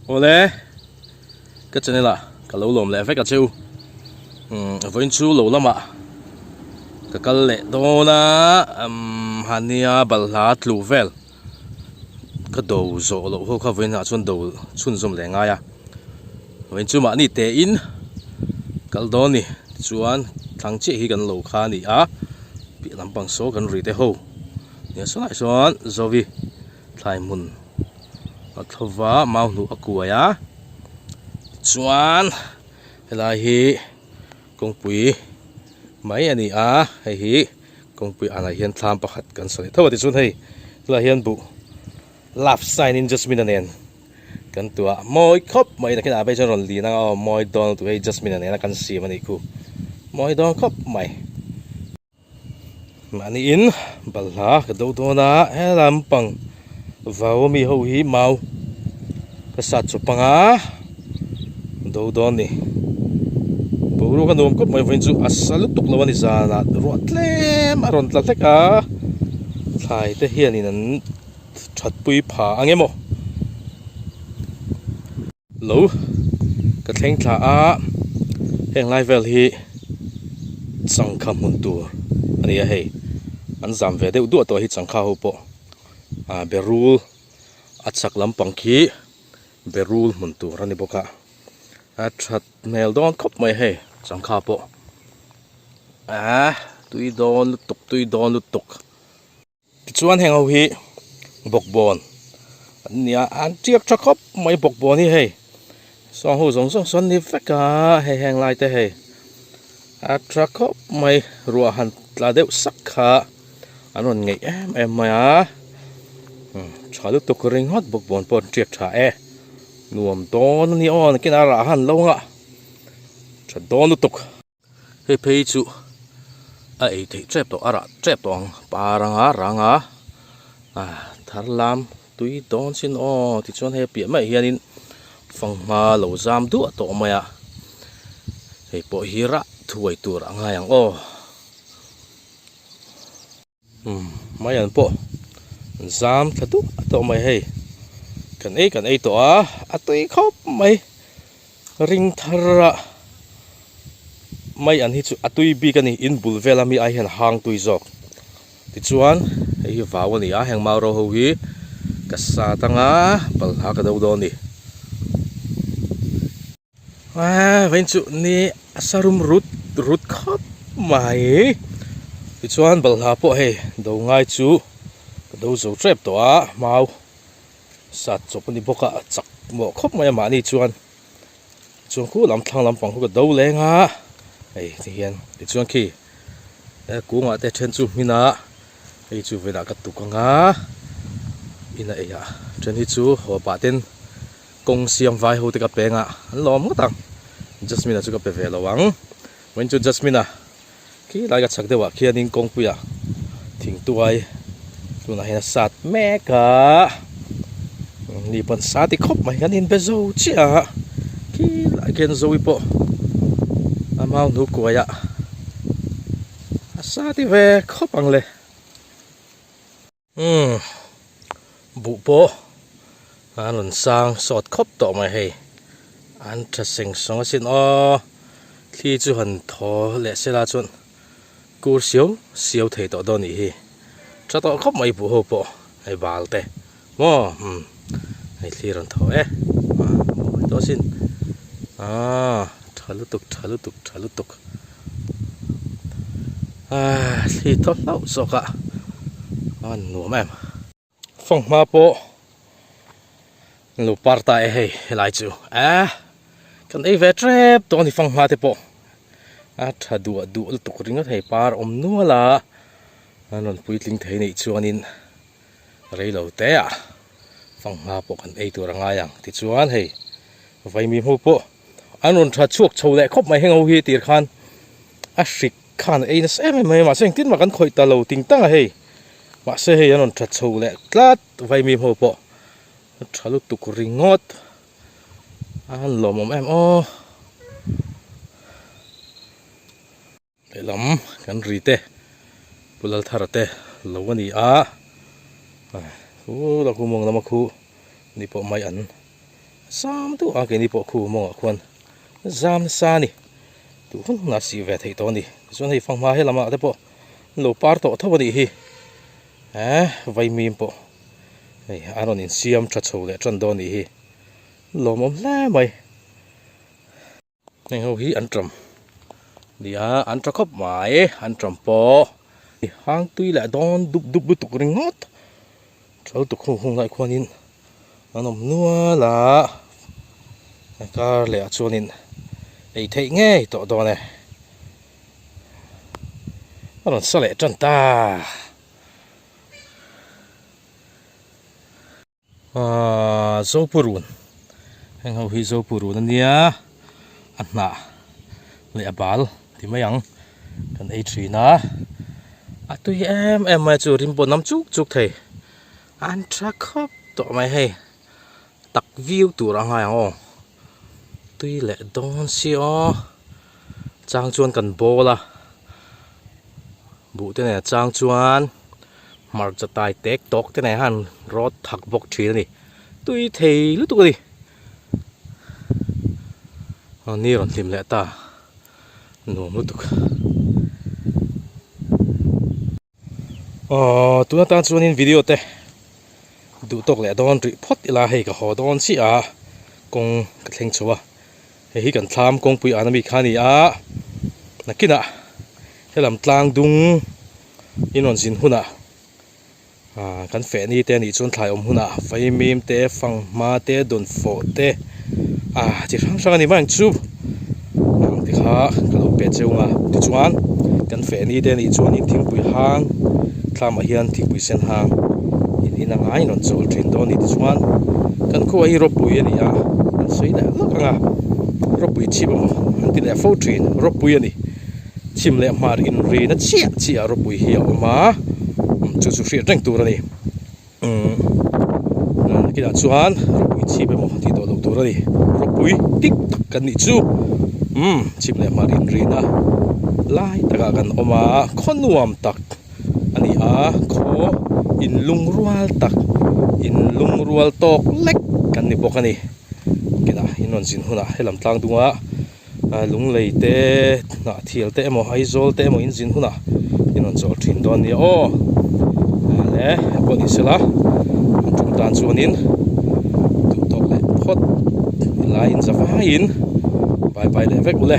Awle ka channel ah ka lo lawm leh vek a cheu umm vawiin chu lo lamah ka kal leh dawn a umm hania balhla tlu vel ka do zawh loh ho kha vawiin ah chuan do chhunzawm leh ngai a vawiin chu mahni te in kal dawn a ni tichuan thlang chiah hi kan lo kha a ni a piah lampang saw kan ri te ho nia sawnah sawn zovi. Thlai hmun a thlova mau hnuh a kuai a tichuan helai hi kawngpui mai a ni a hei hi kawngpui anah hian thlam pakhat kan sawi tho a tichuan hei helaiah hian buh love sign in jasmine a nen kan tuah mawi khawp mai nakinah phei chuan rawn lin anga aw mawi dawn lutuk hei jasmine a nena kan siam a nih khu mawi dawn khawp mai. Mahniin balhla ka do dawn a he lampang vau ami ho hi mau ka sat chawp anga do dawn a ni boruak a nuam khawp mai vawiin chu a sa lutuk lo a ni zanah ruah tlem a rawn tla hlek a thlai te hianin an that pui pha ang emaw. Lo ka thleng thla a heng lai vel hi changkha hmun tur a ni a hei an zam ve deuh duah tawh hi changkha ho pawh ah berul a chak lampang khi berul hmun tur a ni bawk a a that hmel dawn khawp mai hei changkha pawh ah tui dawn lutuk tui dawn lutuk. Tichuan heng ho hi bawkbawn an ni a, an tiak tha khawp mai bawkbawn hi hei sawng ho zawng zawng sawn ni vek a hei heng lai te hei a tha khawp mai ruah han tla deuh sak kha an rawn ngeih em em mai a tha lutuk ringawt bawkbawn pawh an tiak tha e nuam dawn a ni aw nakinah rah han lo ang a tha dawn lutuk. Hei phei chu a ei theih tep tawh a rah tep tawh ang par anga rang a ah thar lam tui dawn sin aw tichuan hei a piah maiah hianin fanghma lo zam duah tawh mai a hei pawh hi rah thuai tur a ngai ang aw. Umm mai an pawh an zam thla duah tawh mai hei kan ei kan ei tawh a a tui khawp mai ring thar a mai an hi chu a tui bik a ni in bul vel ami ai hian a hang tui zawk tichuan hei hi vau a ni a heng mau ro ho hi ka sat anga balhla ka do dawn a ni. Aaa vawiin chu ni a sa rum rut rut khawp mai tichuan balhla pawh hei do ngai chu ka do zo tep tawh a mau sat chawp a ni bawk a a chak mawh khawp mai a mahni chuan chuan khu lam thlang lampang khu ka do leng a hei ti hian tichuan khi kungah te then chu hmin a hei chu vawiinah ka tuk ang a in a ei ah then hi chu haw pah ten. Kawng siam vai ho te ka peng a, an lawm ngawt ang. Jasmine-a chu ka pe ve lo ang. Vawiin chu Jasmine-a khi lai ka chhak deuhah khianin kawngpuiah thingtuai tunah hian a sat mek a. Ni pawn sa ti khawp mai kan inbe zo chiah a, khi lai khian Zoe pawh a mau hnu kuaiah a sa ti ve khawp ang le. Umm buh pawh an rawn sang sawt khawp tawh mai hei an tha seng sawng asin aw thli chu han thaw leh sela chuan kur siau siau thei tawh dawn nih hi tha tawh khawp mai buh ho pawh hei bal te maw umm hei thli rawn thaw e ah mawi tawh asin ah tha lutuk tha lutuk tha lutuk. Aaa thli thaw hlauh zawk a a nuam em. Fanghma pawh an lo par ta e hei helai chu eh kan ei ve tep tawh a ni fanghma te pawh a tha duah duah lutuk ringawt hei par awm nual a an rawn puitling thei anih chuanin reilo te ah fanghma pawh kan ei tur a ngai ang tichuan hei vaimim ho pawh. An rawn tha chhuak chho leh khawp mai heng ho hi tir khan a hrik khan a ei nasa em em mai a mahse engtin mah kan khawih ta lo ting tang a hei mahse hei an rawn tha chho leh tlat vaimim ho pawh a tha lutuk ringawt a han lawmawm em aw. Lehlam kan ri te Pu Lalthara te lo a ni a, khu la khu mawng lama khu ni pawh mai an Zam duh a keini pawh khu mawngah khuan zam nasa a ni. Duh hun hunah sih ve theih tawh a ni. Tichuan hei fanghma he lamah te pawh an lo par tawh tho a nih hi. Eeh vaimim pawh hei a rawn insiam tha chho leh tan dawn a nih hi. Lawmawm hle mai. Heng ho hi an ṭam nia an ṭha khawp mai an ṭam pawh hang tui leh dawn dup dup lutuk ringawt ṭhal tuk hung hung lai khuanin an awm nual a kar leh ah chuanin ei theih ngei tawh dawn e a rawn sa leh ṭan ta. Ahh Zopurun heng ho hi Zopurun a nia a hnah leh a bal ti mai ang kan ei thin a a tui em em mai chu rim pawh nam chuk chuk thei an tha khawp tawh mai hei tak viau tur a ngai ang aw tui leh dawn si aw chang chuan kan bawl a buh te nen chang chuan. Hmarcha tai tek tawk te nen khan rawt thak bawk thin a ni. Tui thei lutuk a ni. Aw ni rawn hlim leh ta. Nuam lutuk. Aw tuna tan chuanin video te duh tawk leh dawn rih phawt ila hei ka haw dawn chiah a kawng ka thleng chho a. Hei hi kan thlam kawngpui an ami kha a ni a. Nakinah helam tlang dung. In rawn zin hunah ah kan feh ni te anih chuan thlai awm hunah vaimim te fanghma te dawnfawh te ah chi hrang hrang a ni mai ang chu ang te kha ka lo pe cheu ang a tichuan kan feh ni te anih chuanin thingpui hang thlamah hian thingpui sen hang in in anga in rawn chawl thin dawn a ni tichuan kan khua hi rawpui a ni a an sawi leh lawk ang a rawpui chhip emaw an ti leh fo thin rawpui a ni. Chhim leh hmar inrina chiah chiah ropui hi a awm a, chu chu hriat reng tur a ni. Umm nakinah chuan ropui chhip emaw tih tawh loh tur a ni. Ropui dik tak kan nih chu. Umm chhim leh hmar inrina lai takah kan awm a, khaw nuam tak a ni a, khaw inlungrual tak, inlungrual tawk lek kan ni bawk a ni. Nakinah in rawn zin hunah helam tlang dunga. Lunglei te hnah thial te emaw Aizawl te emaw in zin hunah in rawn chawl thin dawn nia aw le pawh ni sela an tum tan chuanin duh tawk leh phawt lai in za vaiin bye bye leh vek ule.